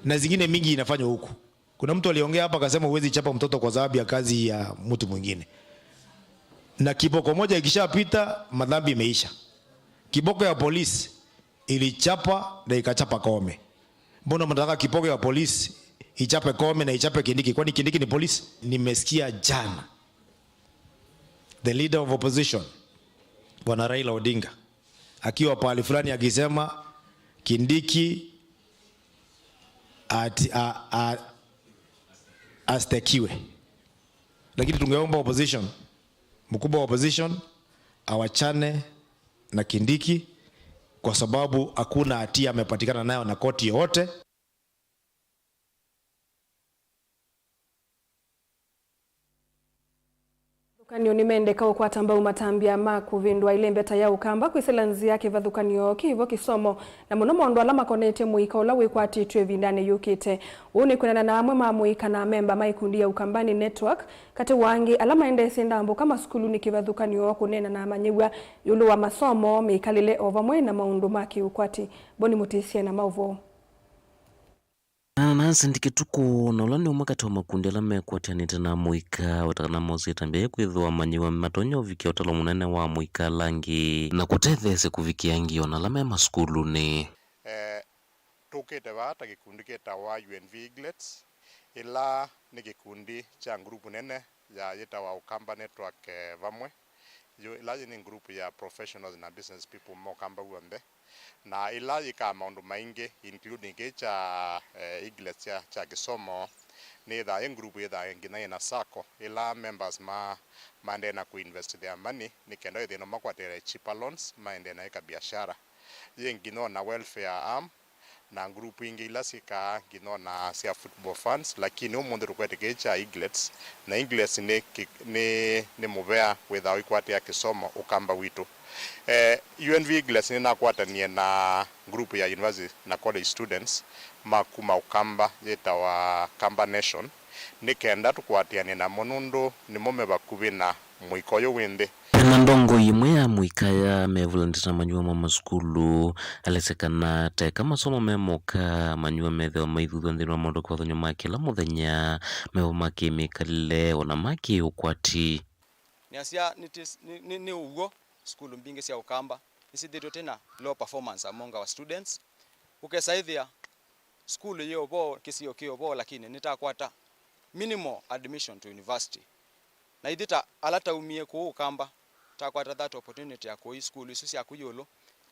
Na zingine mingi inafanywa huku. Kuna mtu aliongea hapa akasema huwezi chapa mtoto kwa sababu ya kazi ya mtu mwingine. Na kiboko moja ikishapita, madhambi imeisha. Kiboko ya polisi ilichapa na ikachapa Koome. Mbona mnataka kiboko ya polisi ichape Koome na ichape Kindiki? Kwani Kindiki ni polisi? Nimesikia jana the leader of opposition, Bwana Raila Odinga, akiwa pahali fulani akisema Kindiki ati-, a-, a-, astekiwe. Lakini tungeomba opposition, mkubwa wa opposition awachane na Kindiki, kwa sababu hakuna hatia amepatikana nayo na koti yoyote. Vathũkany'o nĩmendeka ũkwata mbau matambya ma kũvĩndũa ĩlembeta ya Ũkamba kwĩsĩla nzĩa kĩvathũkany'o kĩvo kĩsomo, na mũno maũndũ ala makonetye mũika ũla wĩkwatĩtw'e ĩvindanĩ yũkĩte. Ũu nĩ kwĩanana na amwe ma mũika na amemba ma ikundi ya Ukambani Network, katĩ wa angĩ ala maendeesye ndambũka masukulunĩ kĩvathũkany'o kũneena na amanyĩw'a ĩũlũ wa masomo, mĩkalĩle o vamwe na maũndũ ma kĩũkwati. Boni Mũtĩsya na maũvoo. Na Nancy Ndikĩtukũ, na ũla nĩ ũmwe katĩ wa makundi ala mekwatĩanĩte na mũika, weta kana mosĩte mbee kwĩthĩwa amanyĩw'a matonya ũvikĩa ũtalo mũnene wa mũika ala angĩ, na kũtetheesya kũvikĩa angĩ ona ala me masukulunĩ. Eh, tũkĩte vaa ta kĩkundi kĩtawa U N V Eaglets, ĩla nĩ kĩkundi kya ngurupu nene ya yĩtawa Ukamba Network, eh, vamwe. Yu-, ĩla yĩ nĩ ngurupu ya professionals na business people ma Ũkamba w'onthe. Na ĩla yĩkaa maũndũ maingĩ, including kĩĩ kya, eh, Eaglets kya, kya kĩsomo, nĩyĩthaa yĩ ngurupu yĩthaa nginya yĩna sacco, ĩla members ma, maendee na kũinvest their money, nĩ kenda ĩthĩe no makwatĩle cheaper loans, maendee na ĩka biashara. Yĩ nginya ona welfare arm, na ngurupu ingĩ ila syĩkaa nginya ona sya football funds, lakini ũmũnthĩ tũkwete kĩĩ kya Eaglets, na Eaglets nĩ kĩ-, nĩ, nĩ mũvea wĩthaa ũikwatĩa kĩsomo Ũkamba witũ. Eh, U N V Eaglets nĩnakwatanie na group ya university na college students ma kuma Ũkamba yĩtawa Kamba Nation, nĩ kenda tũkwatĩanĩe namo nũndũ nĩmo me vakuvĩ na mũika ũyũ wĩ nthĩ. Na ndongoi ĩmwe ya mũika ya mevulanĩte na amanyĩw'a ma masukulu, alesya kana teka masomo me moka, amanyĩw'a methĩwa maithuthw'a nthĩnĩ wa maũndũ kĩvathũkany'o ma kĩla mũthenya, mevo ma kĩmĩkalĩle, ona ma kĩũkwati. Nĩasya nĩ, nĩ, nĩ, nĩ ũw'o, sukulu mbingĩ sya Ũkamba nĩsyĩthĩĩtwe tena low performance among our students. Ũkesa ĩthĩa sukulu yĩ o vo, kĩsio kĩ o vo, lakini nĩtakwata minimal admission to university. Na ithyĩ ta ala taumie kũu Ũkamba, takwata that opportunity ya kũi sukulu isu sya kũu ĩũlũ,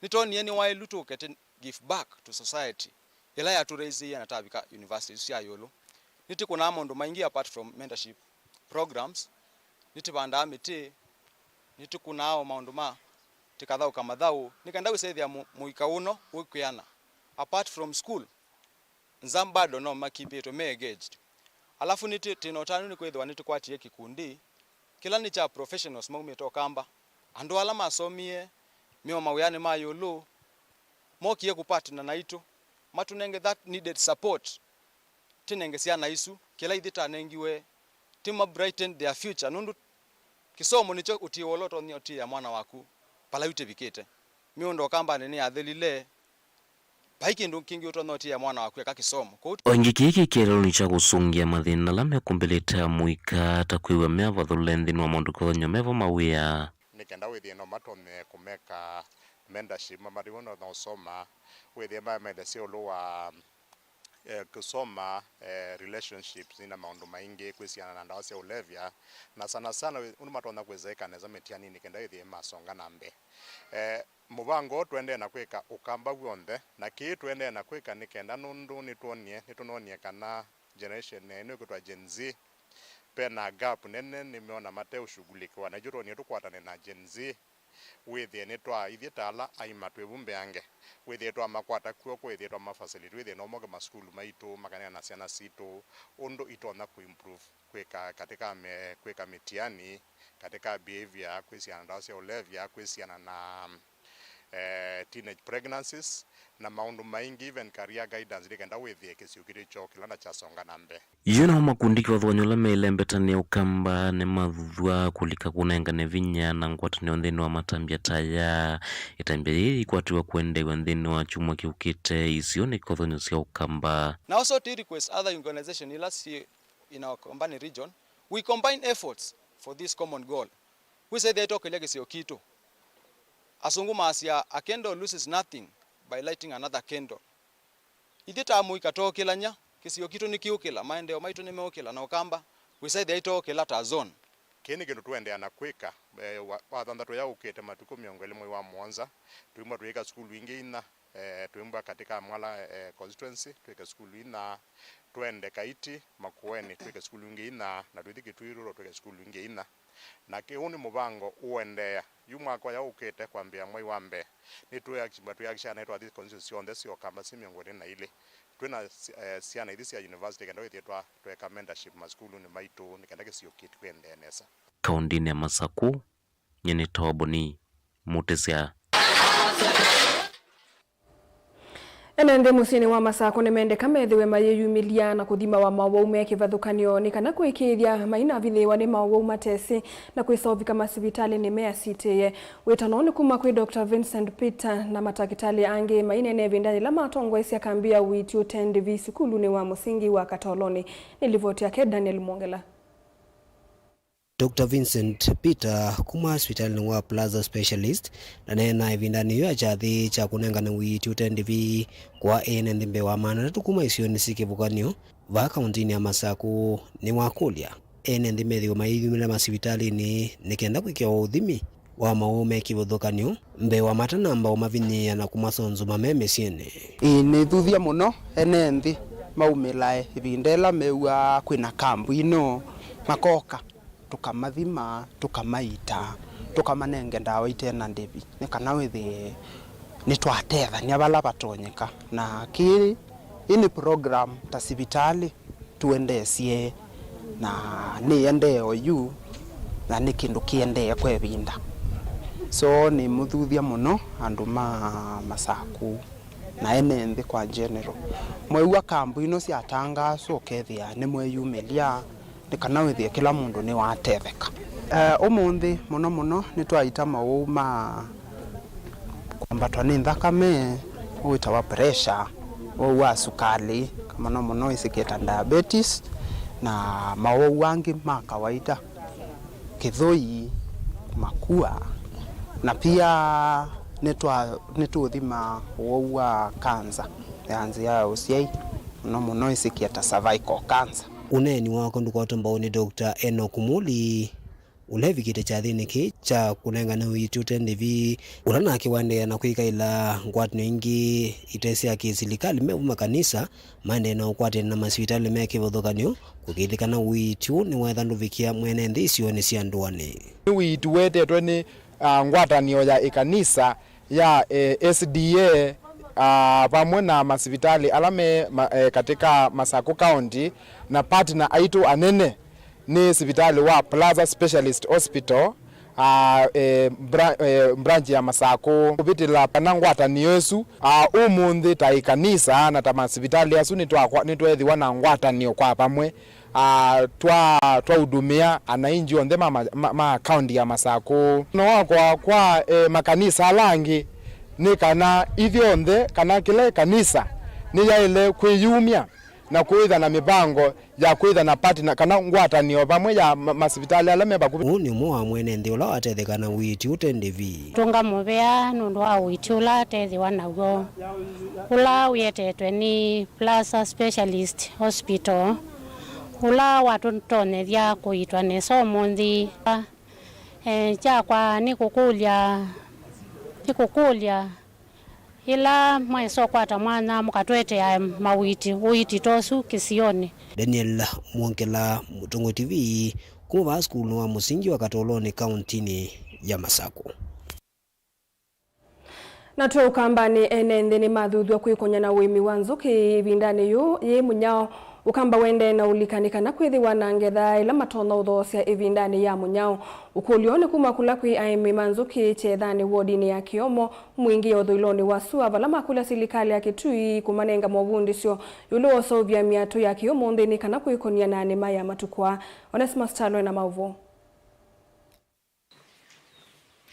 nĩtwonie nĩ waĩlu tũke tĩ give back to society ĩla yatũraisĩie na tavika university isu sya ĩũlũ. Nĩtĩkũnaa maũndũ maingĩ apart from mentorship programs, nĩtĩvandaa mĩtĩ, nĩtĩkũnaa o maũndũ ma tĩkathaũka mathaũ, nĩ kenda wĩsethĩa mũ-, mũika ũno wĩkwĩana. Apart from school, nza bado no makipĩtwe me engaged. Alafu nĩtĩ-, tĩna ũtanu nĩ kwĩthĩwa nĩtũkwatie kĩkundi kĩla nĩ kya professionals maumĩte Ũkamba, andũ ala masomie meo mawĩanĩ ma ĩũlũ, mokie kũpartner naitũ, matũnenge that needed support, tĩnenge syana isu kĩla ithyĩ tanengiwe, tĩma brighten their future, nũndũ kĩsomo nĩkyo ũtiĩ wa ũla ũtonya ũtiĩa mwana waku vala yu tĩvikĩte. Mĩũnda Ũkambanĩ nĩyathelile, vai kĩndũ kĩngĩ ũtonya ũtiĩa mwana waku eka kĩsomo. Kwoou O ĩngĩ kĩĩ kĩ kĩeleelonĩ kya kũsũngĩa mathĩna ala mekũmbĩlĩte amũika, ta kwĩw'a me avathũle nthĩnĩ wa maũndũ kĩvathũkany'o mevo mawĩa. Nĩ kenda wĩthĩe no matonye kũmeka mentorship, mamatĩw'e no ũsoma, wĩthĩe mamelesya ĩũlũ wa, eh, kũsoma, eh, relationships na maũndũ maingĩ kwĩsiana na ndawa sya ũlevya, na sana sana wĩ-, ũndũ matonya kwĩsĩka nesa mĩtianinĩ kenda wĩthĩe masonga na mbee. Eh, mũvango ũũ tũendee na kwĩka Ũkamba w'onthe, na kĩĩ tũendee na kwĩka nĩ kenda nũndũ nĩtwonie, nĩtũnonie kana generation ĩno ĩkwĩtwa Gen Z, ve na gap nene nĩmeona mateũshughulikiwa, na ithyĩ twonie tũkwatane na Gen Z, wĩthĩe nĩtwa ithyĩ ta ala aima twĩvumbeange, wĩthĩe twamakwata kw'oko, wĩthĩe twamafacility, wĩthĩe no moke masukulu maitũ, makaneena na syana sitũ ũndũ itonya kũimprove kwĩka katika me-, kwĩka mĩtiani, katika behavior, kwĩsiana na ndawa sya ũlevya, kwĩsiana na, eh, teenage pregnancies, na maũndũ maingĩ, even career guidance, nĩ kenda wĩthĩe kĩsio kĩtĩ kyoo kĩla na kyasonga na mbee. Yu namo makundi kĩvathũkany'o ala meĩle mbeta nĩ Ũkamba nĩmathuthw'a kũlika kũnengane vinya na ngwatanĩo nthĩnĩ wa matambya ta aya. Ĩtambya yĩĩ yĩkwatĩw'a kũendeew'a nthĩnĩ wa kyumwa kĩũkĩte isionĩ kĩvathũkany'o sya Ũkamba. Now, so to request other organization ila syĩ in our Ukambani region, we combine efforts for this common goal. Wĩsa ĩthĩa ĩtokelya kĩsio kitũ. Asũngũ maasya, "A candle loses nothing by lighting another candle." Ithyĩ ta amũika tookĩlany'a, kĩsio kitũ nĩkĩũkĩla, maendeeo maitũ nĩmeũkĩla, na Ũkamba wĩsa ĩthĩa ĩtookĩla ta zone. Kĩĩ nĩ kĩndũ tũendeea na kwĩka. Eh, wa, wa thanthatũ yaũkĩte, matukũ mĩongo ĩlĩ mwei wa mũonza, tũimwa tũyĩka sukulu ingĩ inya, Eh, twĩmbwa katika Mwala, eh, constituency, twĩke sukulu inya, twende Kaiti, Makueni, twĩke sukulu ingĩ inya, na twĩthi Kitui Rural, twĩke sukulu ingĩ inya. Na kĩu nĩ mũvango ũendeea. Yu mwaka ũya ũkĩte kwambĩĩa mwei wa mbee, nĩtwĩakisha, twĩakisha na twathi constituency syonthe sya Ũkamba syĩ mĩongo ĩlĩ na ilĩ. Twĩna, eh, syana ithi sya university kenda twĩthĩe twa, tweka mentorship masukulunĩ maitũ nĩ kenda kĩsio kĩtũ kĩendee nesa. Kaũntĩnĩ ya Masakũ, nyie nĩ Toboni Mũtĩsya. Ene nthĩ mũsyĩnĩ wa Masakũ nĩmendeka methĩwe mayĩyumĩlya na kũthimawa mawau me kĩvathũkany'o nĩ kana kũĩkĩĩthya mainavithĩĩwa nĩ mawau matesĩ na kwĩseũvika masivitalĩnĩ measitĩĩe. Wĩtano nĩ kuma kwĩ Doctor Vincent Peter na matakĩtalĩ angĩ maineena ĩvindanĩ yĩla matongoesya kambi ya ũiiti ũte ndĩvi sukulunĩ wa mũsingi wa Katolonĩ. Nĩ livoti yake Daniel Mwongela. Doctor Vincent Peter kuma sivitalĩnĩ wa Plaza Specialist, na neena ĩvindanĩ yĩu ya kyathĩ kya kũnengane ũiiti ũte ndĩvi kwa ene nthĩ mbee wa maana atatũ kuma isionĩ syĩ kĩvathũkany'o vaa kaũntĩnĩ ya Masakũ, nĩwakũlya ene nthĩ methĩwe mayĩyumĩlya masivitalĩnĩ nĩ kenda kwĩkĩawa ũthimi wa mawau me kĩvathũkany'o mbee wa matanamba ũmavinyĩĩa na kũmasonzuma me mĩsyĩnĩ. Ĩĩ, nĩthuthya mũno ene nthĩ maumĩlae ĩvinda ĩla mew'aa kwĩna kambu ino, makoka, tũkamathima, tũkamaita, tũkamanenge ndawa ite na ndĩvi, nĩ kana wĩthĩe nĩtwatethany'a vala vatonyeka. Na kĩĩ, ĩĩ nĩ program ta sivitalĩ tũendeesye, na nĩendee oyu, na nĩ kĩndũ kĩendee kwa ĩvinda. So, nĩmũthuthya mũno andũ ma Masakũ na ene nthĩ kwa general. Mwew'a kambu ino syatangaaswa, ũkethĩa nĩmweyumĩlya, nĩ kana wĩthĩe kĩla mũndũ nĩwatetheka. Eh, ũmũnthĩ mũno mũno nĩtwaita mawau ma kwambatwa nĩ nthakame, ũwĩtawa pressure, ũwau wa sukalĩ, mũno mũno ĩsĩkĩe ta diabetes, na mawau angĩ ma kawaida, kĩthũi, makua, na pia nĩtwa-, nĩtũũthima ũwau wa kanza ya nzĩa ya ũsyai, mũno mũno ĩsĩkĩe ta cervical cancer. Ũneeni wakwa ndũkwatwa mbau nĩ Doctor Enoch Muli, ũla ũvikĩte kyathĩnĩ kĩĩ kya kũnengane ũiiti ũte ndĩvi, ũla nake waendeea na kwĩkaĩla ngwatanĩo ingĩ ite sya kĩsilikalĩ me vu makanisa maendee na ũkwatĩanĩ na masivitalĩ me kĩvathũkany'o kũkĩĩthya kana ũiiti ũũ nĩwetha ndũvikĩa mwene nthĩ isionĩ sya ndũanĩ. Nĩ ũiiti ũwetetwe nĩ, ah, ngwatanĩo ya ĩkanisa ya, eh, S D A, ah, vamwe na masivitalĩ ala me ma-, eh, katika Masakũ County na partner aitũ anene nĩ sivitalĩ wa Plaza Specialist Hospital, ah, eh, bra-, eh, branch ya Masakũ. Kũvĩtĩla kana ngwatanĩo ĩsu, ah, ũmũnthĩ ta ĩkanisa na ta masivitalĩ asu nĩtwakwa-, nĩtweethĩwa na ngwatanĩo kwa vamwe, ah, twa-, twaudumĩa anainji onthe ma, ma, ma, ma kaunti ya Masakũ. No wakwa kwa, eh, makanisa ala angĩ nĩ kana ithyonthe, kana kĩla ĩkanisa nĩyaĩle kwĩyumya na kwĩtha na mĩvango ya kwĩtha na partner kana ngwatanĩo vamwe ya ma-, masivitalĩ ala me vakuvĩ. Ũũ nĩ ũmwe wa mwene nthĩ ũla watetheka na ũiiti ũte ndĩvi. Tũngamũvea nũndũ wa ũiiti ũla atethĩwa naw'o, ũla wĩetetwe nĩ Plaza Specialist Hospital, ũla watũtonyethya kũiitwa nesa ũmũnthĩ. Eh, kyakwa nĩ kũkũlya, nĩ kũkũlya, yĩla mwaĩsa ũkwata mwanya mũkatũetea mawiti, ũiiti ta ũsu kĩsionĩ. Daniel Mwongela, Mũtongoi T V, kuma vaa sukulunĩ wa mũsingi wa Katolonĩ, kauntinĩ ya Masakũ. Na twe Ũkambanĩ, ene nthĩ nĩmathuthw'a kwĩkony'a na ũĩmi wa nzũkĩ ĩvindanĩ yĩu yĩ mũnyao. Ũkamba wendee na ũlikani kana kwĩthĩwa na ngetha ĩla matonya ũthoosya ĩvindanĩ ya mũnyao. Ũkũlyo nĩ kuma kũla kwĩ aĩmi ma nzũkĩ Kyethanĩ wodinĩ ya Kĩomo, Mwingĩ ya ũthũĩlonĩ wa sua, vala makũlya silikalĩ ya Kitui kũmanenga movundĩsyo ĩũlũ wa ũseũvya mĩatũ ya kĩũmũnthĩ nĩ kana kwĩkony'a na nĩma ya matukũ aa. Onesmus Kyalo ena maũvoo.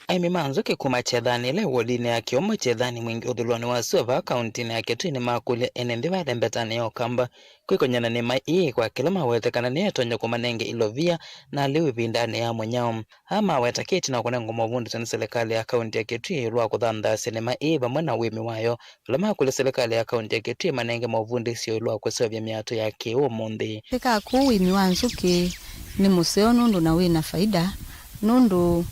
Aĩmi ma nzũkĩ kuma Kyethanĩ, ĩla wodinĩ ya Kĩomo Kyethanĩ, Mwingĩ ũthũĩlonĩ wa sua vaa kauntinĩ ya Kitui, nĩmakũlya ene nthĩ va ĩlembetanĩ ya Ũkamba kwĩkony'a na nĩma ĩĩ kwa kĩla mawete kana nĩyo ĩtonya kũmanenga ilovia na lĩu ĩvindanĩ ya mũnyao. Aa maweta kĩtina wa kũnengwa movundĩsyo nĩ silikalĩ ya kaunti ya Kitui ĩũlũ wa kũthanthaasya nĩma ĩĩ vamwe na ũĩmi wayo, vala makũlya silikalĩ ya kaunti ya Kitui ĩmanenge movundĩsyo ĩũlũ wa kũseũvya mĩatũ ya kĩũmũnthĩ. Kĩka kũu ũĩmi wa nzũkĩ nĩ mũseo nũndũ na wĩna faida, nũndũ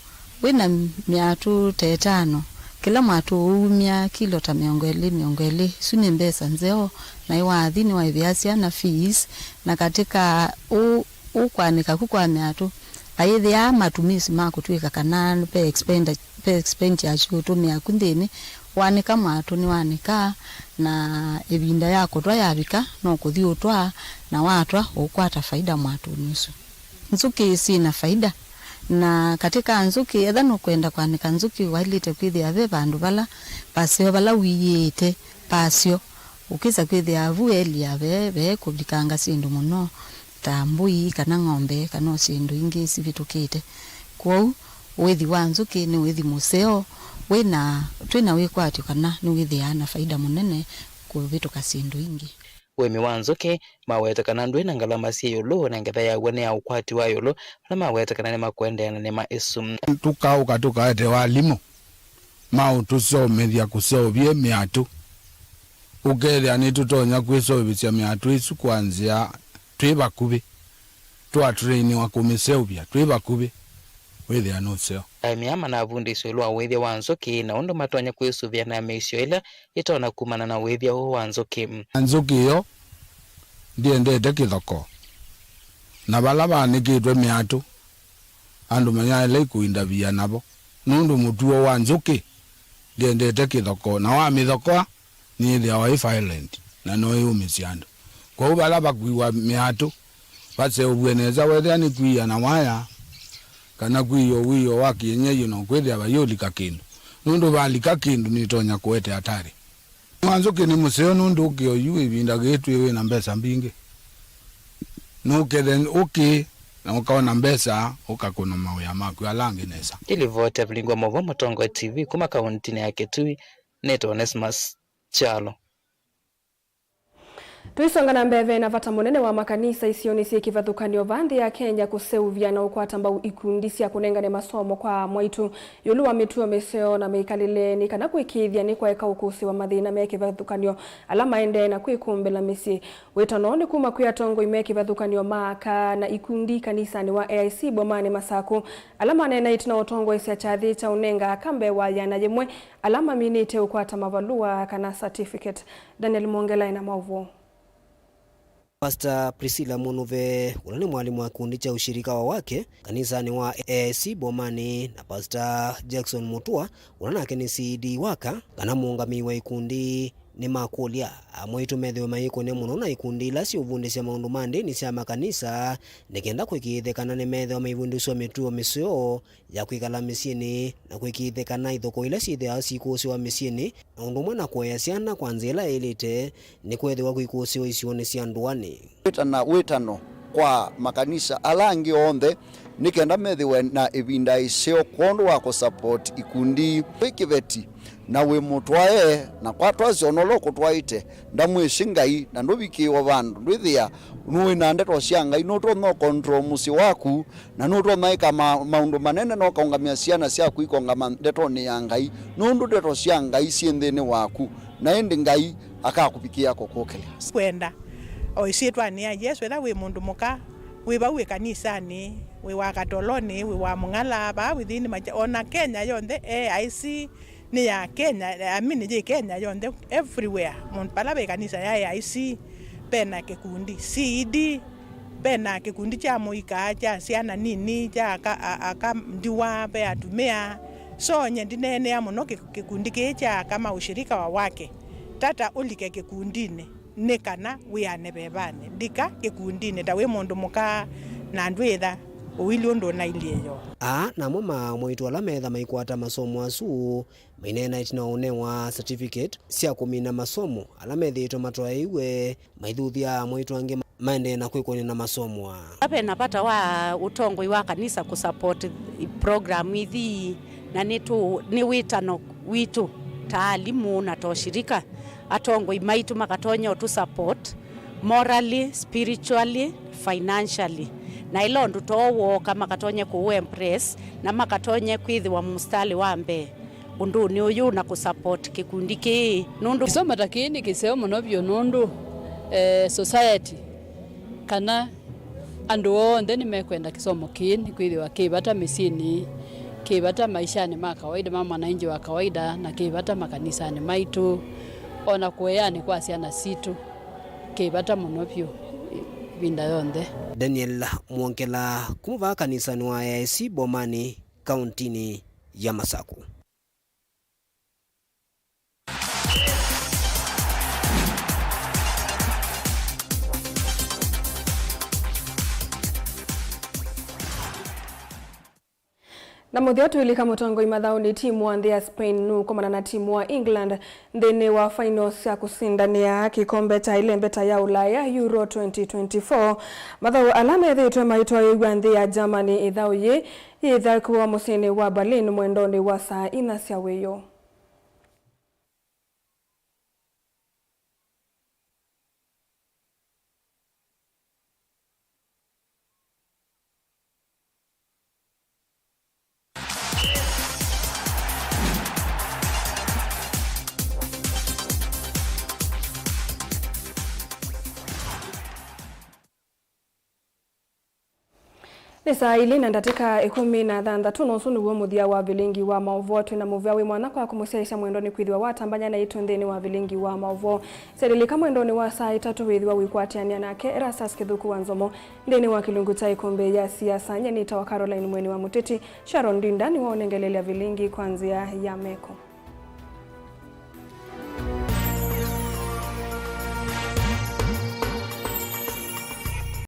wĩna mĩatũ ta ĩtano, Kĩla mwatũ ũumya kilo ta mĩongo ĩlĩ, mĩongo ĩlĩ. Isu nĩ mbesa nzeo, na ĩwathi nĩwaĩvĩa syana fees, na katĩ ka ũ, ũkwanĩka ku kwa mĩatũ, ayĩthĩaa matumisi ma kũtw'ĩka kana ve expenditure, ve expenditure syũtũmĩa ku nthĩnĩ. Wanĩka mwatũ nĩwanĩkaa, na ĩvinda ya kũtwa yavika, no kũthi ũtwaa, na watwa ũkwata faida mwatũnĩ ũsu. Nzũkĩ syĩ na faida, na katĩ ka nzũkĩ, etha nũkwenda kwanĩka nzũkĩ, waĩlĩte kwĩthĩa ve vandũ vala vaseo, vala ũiĩte vasyo. Ũkĩsa kwĩthĩa vu elĩa ve, ve kũvikanga syĩndũ mũno, ta mbũi kana ng'ombe, kana o syĩndũ ingĩ sivĩtũkĩte. Kwoou, ũĩthi wa nzũkĩ nĩ ũĩthi mũseo, wĩna, twĩna wĩkwatyo kana nĩwĩthĩaa na faida mũnene kũvĩtũka syĩndũ ingĩ. Ũĩmi wa nzũkĩ mawete kana ndwĩ na ngalama syĩ ĩũlũ, na ngetha yaw'o nĩ ya ũkwati wa ĩũlũ, ala mawete kana nĩmakũendeea na nĩma ĩsu. Tũkaũka tũkaetewa alimũ ma ũtũsomethya kũseũvye mĩatũ. Ũkethĩa nĩtũtonya kwĩseũvĩsya mĩatũ ĩsu kwa nzĩa twĩ vakuvĩ, twatrainiwa kũmĩseũvya twĩ vakuvĩ, wĩthĩa nũseo. Aĩmi aa manavundĩswe ĩũlũ wa ũĩthya wa nzũkĩ na ũndũ matonya kwĩsũvĩa na mĩisyo ĩla ĩtonya kumana na ũĩthya ũũ wa nzũkĩ. Na nzũkĩ ĩyo ndĩendete kĩthokoo, na vala vanĩkĩtwe mĩatũ, andũ mayaĩle kũindavia navo, nũndũ mũtuo wa nzũkĩ ndĩendete kĩthokoo, na wamĩthokoa, nĩyĩthĩawa ĩ violent, na no yũmĩsye andũ. Kwoou vala vakuiwa mĩatũ, vaseũvw'e nesa, wethĩa nĩ kwia na waya, kana kwia ũwio wa kĩenyeji, no kwĩthĩa vayĩũlika kĩndũ, nũndũ valika kĩndũ nĩtonya kũete hatari. Wa nzũkĩ nĩ mũseo nũndũ ũkĩ oyu ĩvinda gĩĩ twĩ wĩ na mbesa mbingĩ. Nũkethe ũkĩ na ũkaona mbesa, ũkakũna mawĩa maku ala angĩ nesa. Nĩ livoti ya Vilingi wa Mauvoo, Mũtongoi T V, kuma kauntinĩ ya Kitui, nĩtawa Onesmus Kyalo. Tũisonga na mbee, ve na vata mũnene wa makanisa isionĩ syĩ kĩvathũkany'o vaa nthĩ ya Kenya kũseũvya na ũkwata mbau ikundi sya kũnengane masomo kwa amwaitũ ĩũlũ wa mĩtuo mĩseo na mĩkalĩle, nĩ kana kũĩkĩĩthya nĩkwaeka ũkũsĩĩwa mathĩna me kĩvathũkany'o ala maendee na kwĩkũmbĩla mĩsyĩ. Wĩtano nĩ kuma kwĩ atongoi me kĩvathũkany'o ma aka na ikundi kanisanĩ wa A I C Bomanĩ Masakũ, ala maneena ĩtina wa ũtongoesya kyathĩ kya ũnenga aka mbee wa yĩana yĩmwe ala maminĩte ũkwata mavalũa kana certificate. Daniel Mwongela ena maũvoo. Pastor Priscilla Mũnuve, ũla nĩ mwalimũ wa kĩkundi kya Ushirika wa Wake kanisanĩ wa A I C Bomanĩ, na Pastor Jackson Mutua, ũla nake nĩ C E D waka, kana mũũngamĩi wa ikundi, nĩmakũlya amwaitũ methĩwe mayĩkũne mũno na ikundi ila siũvundĩsya maũndũ ma ndĩni sya makanisa, nĩ kenda kũĩkĩĩthya kana nĩmethĩwa maivundĩsw'a mĩtuo mĩseo ya kwĩkala mĩsyĩnĩ, na kwĩkĩĩthya kana ithokoo ila syĩthĩawa siikũsĩwa mĩsyĩnĩ, na ũndũ ũmwe na kũea syana kwa nzĩa ĩla yaĩlĩte, nĩkwethĩwa kũikũsĩwa isionĩ sya ndũanĩ. Wĩtana, wĩtano kwa makanisa ala angĩ onthe, nĩ kenda methĩwe na ĩvinda ĩseo kwondũ wa kũsupport ikundi. Wĩ kĩveti na wĩ mũtwae, na kwatwasya ũnola ũkũtwaĩte, ndamwĩsĩ Ngai, na ndũvikĩĩwa vandũ, ndwĩthĩa nũĩ na ndeto sya Ngai, nũtonya ũcontrol mũsyĩ waku, na nũtonya ĩka ma-, maũndũ manene, na ũkaũngamĩa syana syaku ikaũngama ndetonĩ ya Ngai, nũndũ ndeto sya Ngai syĩ nthĩnĩ waku, na ĩndĩ Ngai akakũvikĩa kũkũkĩlya. Kwenda o ĩsyĩtwanĩ ya Yesũ, ethĩwa wĩ mũndũ mũka, wĩ vau wĩ kanisanĩ, wĩ wa Katolonĩ, wĩ wa Mũng'ala, vaa within macha, ona Kenya yonthe, A I C nĩ ya Kenya, I mean, yĩ Kenya yonthe, everywhere. Mũndũ vala ve kanisa ya A I C, ve na kĩkundi C E D, ve na kĩkundi kya mũika, kya syana nini, kya aka, a-, aka ndiwa, ve atumĩa. So, nye ndineenea mũno kĩ-, kĩkundi kĩĩ kya aka ma Ushirika wa Wake. Tata ũlike kĩkundinĩ, nĩ kana wĩane vevanĩ. Ndika kĩkundinĩ ta wĩ mũndũ mũka na ndwĩtha ũilyĩ ũndũ ũnailyĩ yo. Aa namo ma amwaitũ ala metha maikwata masomo asu, maineena ĩtina wa ũnewa certificate sya kũmina masomo ala methĩĩtwe matwaĩiwe, maithuthya amwaitũ angĩ ma-, maendee na kwĩkũnĩa na masomo aa. Ve na vata wa ũtongoi wa kanisa kũsupport program ithi, na nĩ tũ-, nĩ wĩtano witũ ta alimũ na ta ũshirika, atongoi maitũ makatonya ũtũ support morally, spiritually, financially. Na ĩla ũndũ too wooka, makatonya kũũ embrace na makatonya kwĩthĩwa mũstalĩ wa mbee ũndũnĩ ũyũ na kũsupport kĩkundi kĩĩ, nũndũ kĩsomo ta kĩĩ nĩ kĩseo mũno vyũ, nũndũ, eh, society kana andũ onthe nĩmekwenda kĩsomo kĩĩ, nĩkwĩthĩwa kĩ vata mĩsyĩnĩ. Kĩ vata maishanĩ ma kawaida ma mwananchi wa kawaida, na kĩ vata makanisanĩ maitũ, o na kũeanĩ kwa syana sitũ. Kĩ vata mũno vyũ ĩvinda yonthe. Daniel Mwongela kuma vaa kanisanĩ wa A I C Bomani, kauntinĩ ya Masaku. Na mũthya twĩlika mũtongoi mathaũnĩ, timu wa nthĩ ya Spain nũkomana na timu wa England nthĩnĩ wa finals sya kũsindanĩa kĩkombe kya ĩlembeta ya Ulaya Euro twenty twenty-four. Mathaũ ala methĩĩtwe maitwaĩĩw'a nthĩ ya Germany ĩthaũ yĩĩ yĩthakĩwa mũsyĩnĩ wa Berlin mwendonĩ wa saa inya sya wĩoo. Nĩ saa ilĩ na ndatĩka ĩkũmi na thanthatũ, na ũsu nĩw'o mũthya wa vilingi wa maũvoo. Twĩ na mũvea wĩ mwanya kwa kũmũsyaĩĩsya mwendwa nĩ kwĩthĩwa watambany'a naitũ nthĩnĩ wa vilingi wa maũvoo. Syaĩlĩlĩka mwendonĩ wa saa itatũ wĩthĩwa ũikwatĩanĩa nake Erastus Kĩthũku wa Nzomo nthĩnĩ wa kĩlungu kya ĩkũmbĩ ya siasa. Nyie nĩtawa Caroline Mweni wa Mũtĩti. Sharon Ndinda nĩwe ũnengelelya vilingi kwa nzĩa ya meko.